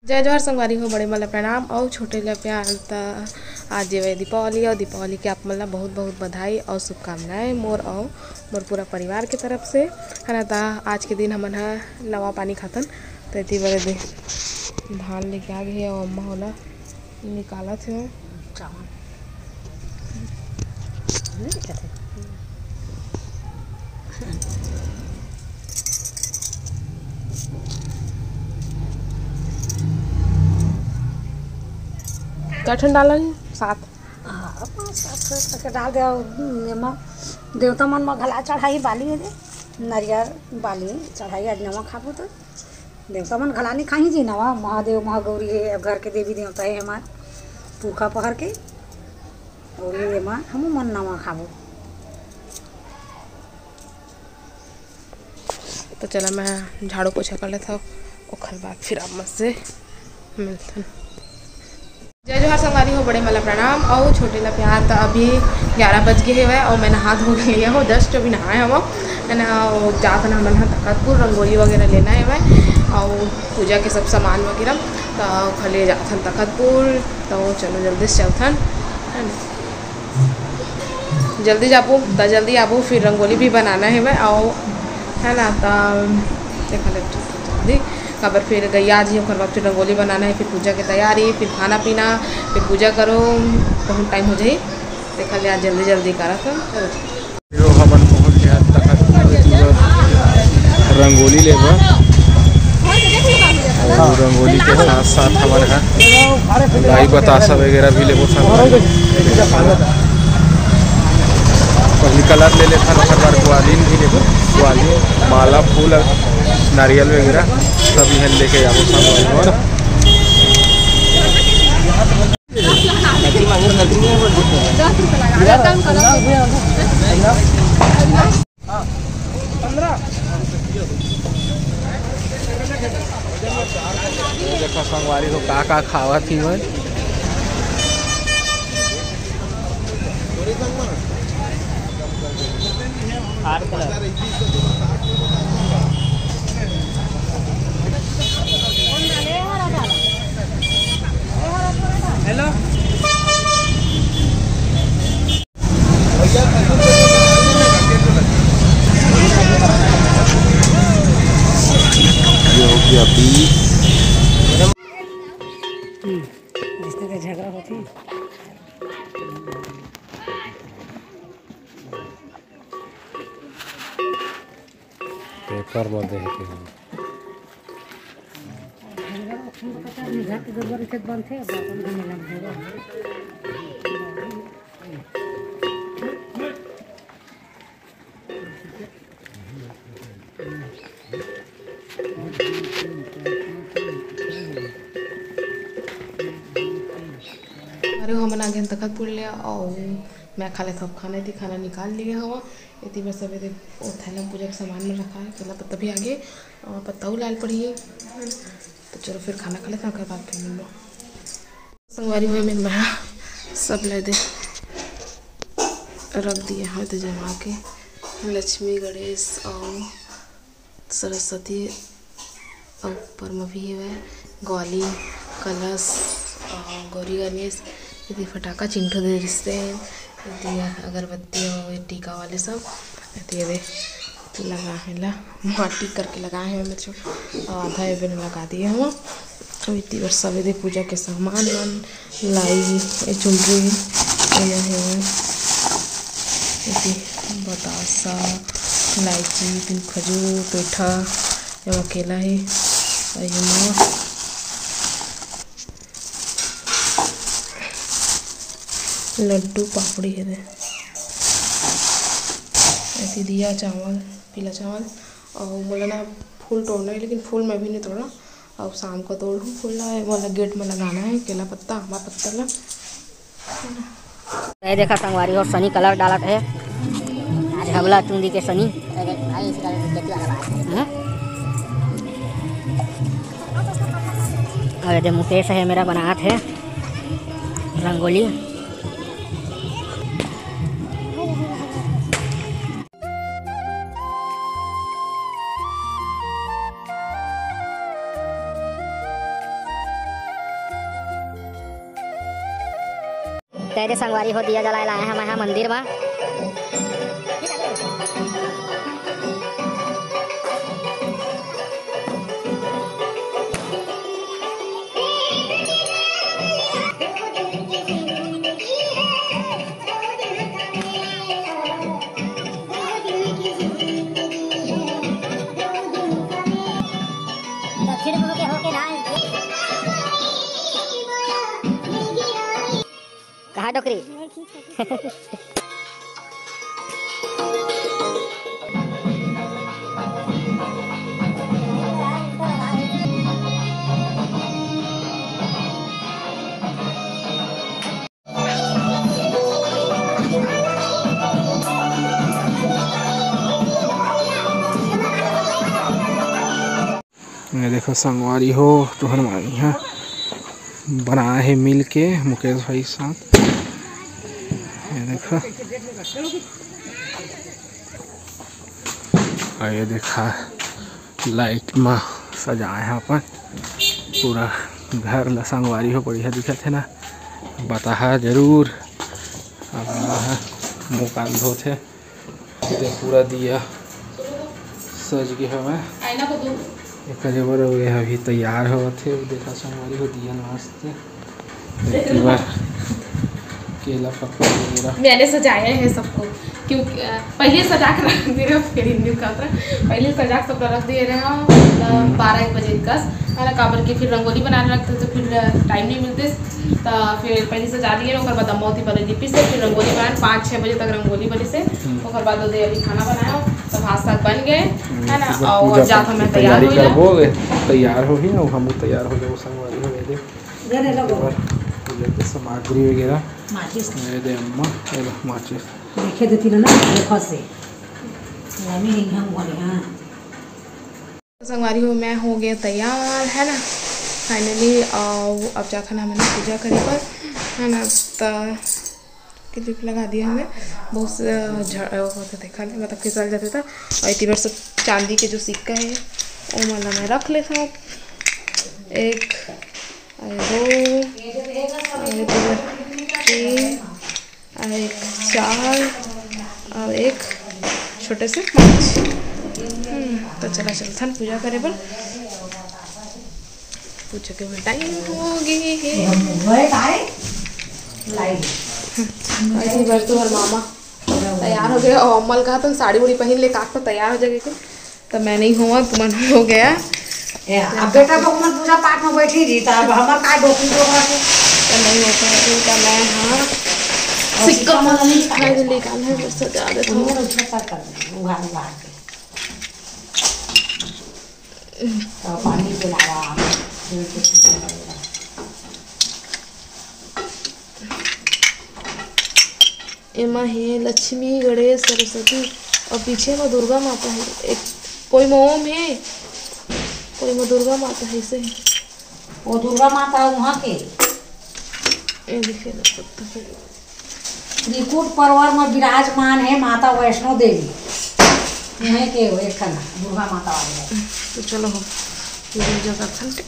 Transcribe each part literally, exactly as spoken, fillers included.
जय जोहार संगवारी हो, बड़े मन ला प्रणाम अउ छोटे ला प्यार। त आज जेवे दीपावली, अउ दीपावली के आप मन ला बहुत बहुत बधाई अउ शुभकामनाएं मोर अउ मोर पूरा परिवार के तरफ से, है ना। त आज के दिन हमन ह नवा पानी खाथन, त एती बरे दे धान लेके आ गे हे अउ अम्मा ओला निकालत हे। चावल। कठन डालन सात। हाँ, पाँच सात करके डाल दे। अउ एमा देवता मन म घला चढ़ाई बाली हे दे, नरियर बाली चढ़ाई। आज नवा खाबो त देवता मन घला नहीं खाही जी, नवा महादेव महागौरी हे, घर के देवी देवता हे हमार पुरखा पहर के, अउ एमा हमू मन नवा खाबो। तो चला, मैं झाड़ू पोछा कर लेथव, ओखर बाद फिर आप मन से मिलथन। जय जोहार संगवारी हो, बड़े मन ला प्रणाम अउ छोटे ला प्यार। त अभी ग्यारह बज गे हेवय अउ मैं नहा धो के लिए हूँ, just अभी नहाए हवं, है ना। अउ जात हन हमन ह तखतपुर, रंगोली वगैरह लेना हेवय अउ पूजा के सब सामान वगैरह, त ओखर लिए जात हन तखतपुर। तो चलो जल्दी से चलथन, है ना। जल्दी जाबो त जल्दी आबो, फिर रंगोली भी बनाना हेवय, अउ है ना, त देखा ले जल्दी, काबर फिर गैया जी, ओकर बाद फिर रंगोली बनाना हे, फिर पूजा के तैयारी, फिर खाना पीना, फिर पूजा करो, बहुत टाइम हो जाही। देखा ले आज जल्दी जल्दी करत हन। यो हमन पहुंच गए तखतपुर रंगोली लेबर। अउ रंगोली के साथ साथ हमन ह लाई बतासा वगैरह भी लेबो संगवारी। पहली कलर ले लेथन, ओकर बाद ग्वालिन भी लेबो, ग्वालिन, माला, फूल, नारियल वगैरह सब इहन लेके जाबो संगवारी। देखो संगवारी हो का का खावत ही मन। हेलो। ये हो गया बीस। हम्म, जिसने तो झगड़ा होती। पेपर म दे हे तेन। अरे, हमन आ गेन तखतपुर ले, अउ मैं खा लेथव खाना, एती खाना निकाल लिए हव। एती बर सबे दे ओ थैला पूजा के सामान में रखा है, केला पत्ता भी आगे, अउ पत्ता उलाल पड़ी है। तो चलो फिर खाना खा लेथव, ओकर बाद फिर मिलबो। संगवारी हो, मैं सब ले दे रख दिए हव, तो जमा के लक्ष्मी, गणेश अउ सरस्वती अउ ऊपर म भी हेवय, ग्वाली, कलश अउ गौरी गणेश। एती फटाका चिंठो दे रिहिसे, एती अगरबत्ती अउ ए टीका वाले सब। एती एदे लगा हे ला, माटी करके लगा हे, मतलब, अउ आधा एबे लगा दिए हव। अउ एती बर सब एदे पूजा के सामान मन, लाई, ए चुनरी, एमा हे, एती बतासा, इलायची, तिल, खजूर, पेठा, एमा केला हे, अउ एमा लड्डू पापड़ी हे दे। एती दिया चावल, पीला चावल, अउ मोला ना फूल तोड़ना हे, लेकिन फूल मैं भी नहीं तोड़ना। अब शाम को तोड़हूँ फूल ला, मोला गेट में लगाना है केला पत्ता, आमा पत्ता ला। ये देखा संगवारी हो, सनी कलर डालत है, झबला चुंदी के सनी। हम्म? और ये मुकेश है मेरा, बनात है रंगोली। तेरे संगवारी हो, दिया जलाए लाए हैं मैं हा मंदिर मा। दक्षिण मुंह के होके दान। कहा डोकरी? ये देखो संगवारी हो, तुहर मामी ह बनाए हे मिल के मुकेश भाई के साथ। ये देखो, अउ ये देखा लाइट म सजाए हे अपन पूरा घर ला संगवारी हो, बढ़िया दिखत हे ना, बताहा जरूर। अब मुंह कान धोत हे। ये पूरा दिया सज गे हवय। आईना को दो। एकर बर ये अभी तैयार होवत हे। देखा संगवारी हो, दिया मस्त। एक बार केला पत्ता वगैरह। मैंने सजाया है सबको, क्योंकि, अ, पहले सजा के रख दे रहे हो, फिर हिंदी का उतरा। पहले सजा के सब रख दिए रहे हो, मतलब, हम्म। बारह एक बजे कस, है ना, काबर के फिर रंगोली बनाने लगते तो फिर टाइम नहीं मिलते। त फिर पहले सजा दिए, ओकर बाद अम्मा होती बने दीपी से, फिर रंगोली बनाए, पाँच छः बजे तक रंगोली बने से, हम्म। ओकर बाद ओदे अभी खाना बनाए, तो भात साग बन गए, हम्म, है ना, फिर और पूजा जात पाठ हमें की तैयार तैयारी हो जाए। करबो, ए, तैयार होही ना, हमहू तैयार हो जाबो, संगवारी हो जाए। पूजा के सामग्री वगैरह, माचिस। ये दे अम्मा, ये लो माचिस। देखे देती ना, देखो से। मम्मी नहीं हम बोले, हाँ। तो संगवारी हो, मैं हो गया तैयार, है ना, finally। और अब जाथन हमन पूजा करे बर, है ना। त क्लिप लगा दिया हमें, बहुत से झड़ होते देखा ले, मतलब फिसल जाते था। और इतनी बार सब चांदी के जो सिक्का है, वो मन ला मैं रख लेता हूँ। एक, और दो, और तीन, अउ एक चार, अउ एक छोटे से पाँच। हम्म, तो चला चलथन पूजा करे बर। पूजा के टाइम हो गे हे। ऐसी बार तो हर मामा तैयार हो गए और अम्मा ल कहा तुम साड़ी उड़ी पहन ले, काट तो तैयार हो जाएगी। त मैं नहीं होवत, तुमन हो गया। ए, अब बेटा को हमर पूजा पाठ में बैठी जी, त अब हमर का डोकरी डोकरा के? त नहीं होता है, त मैं, हाँ। और सिक्का सिक्का मन नहीं खाए दे, निकाल है, बस सजा दे तो। उन्हें उसमें कर कर दे, उघार उघार के। तो पानी पिलावा, फिर कुछ पिलावा। एमा हे लक्ष्मी, गणेश, सरस्वती अउ पीछे म दुर्गा माता हे। एक कोई म ओम हे, कोई म दुर्गा माता हे, ऐसे हे। वो दुर्गा माता वहाँ के। ये देखिए ना, पत्ता पे। त्रिकूट पर्वत में विराजमान है माता वैष्णो देवी। वहीं के वो एक ठन दुर्गा माता वाले। तो चलो हो, पूजा उजा करथन के।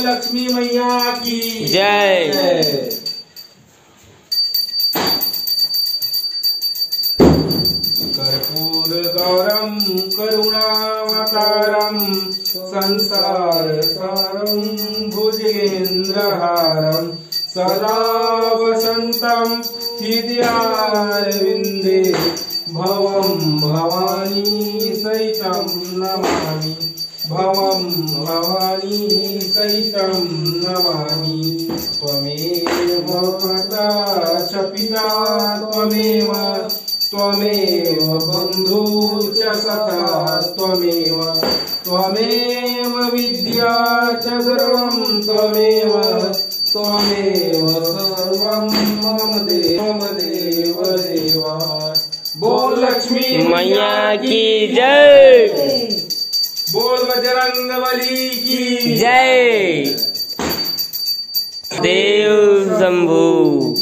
लक्ष्मी मैया की जय। जय। कर्पूरगौरं करुणावतारं संसारसारं भुजगेन्द्रहारं सदा वसन्तं हृदयारविन्दे भवं भवानी सहितं नमामि। भवं भवानी सहितं नमामि। त्वमेव माता च पिता त्वमेव, त्वमेव बन्धु च सखा त्वमेव, त्वमेव विद्या च सर्वं त्वमेव, त्वमेव सर्वं मम देव, मम देव देवा। बोल लक्ष्मी मैया की जय। बोल बजरंग बली की जय। देव शंभू।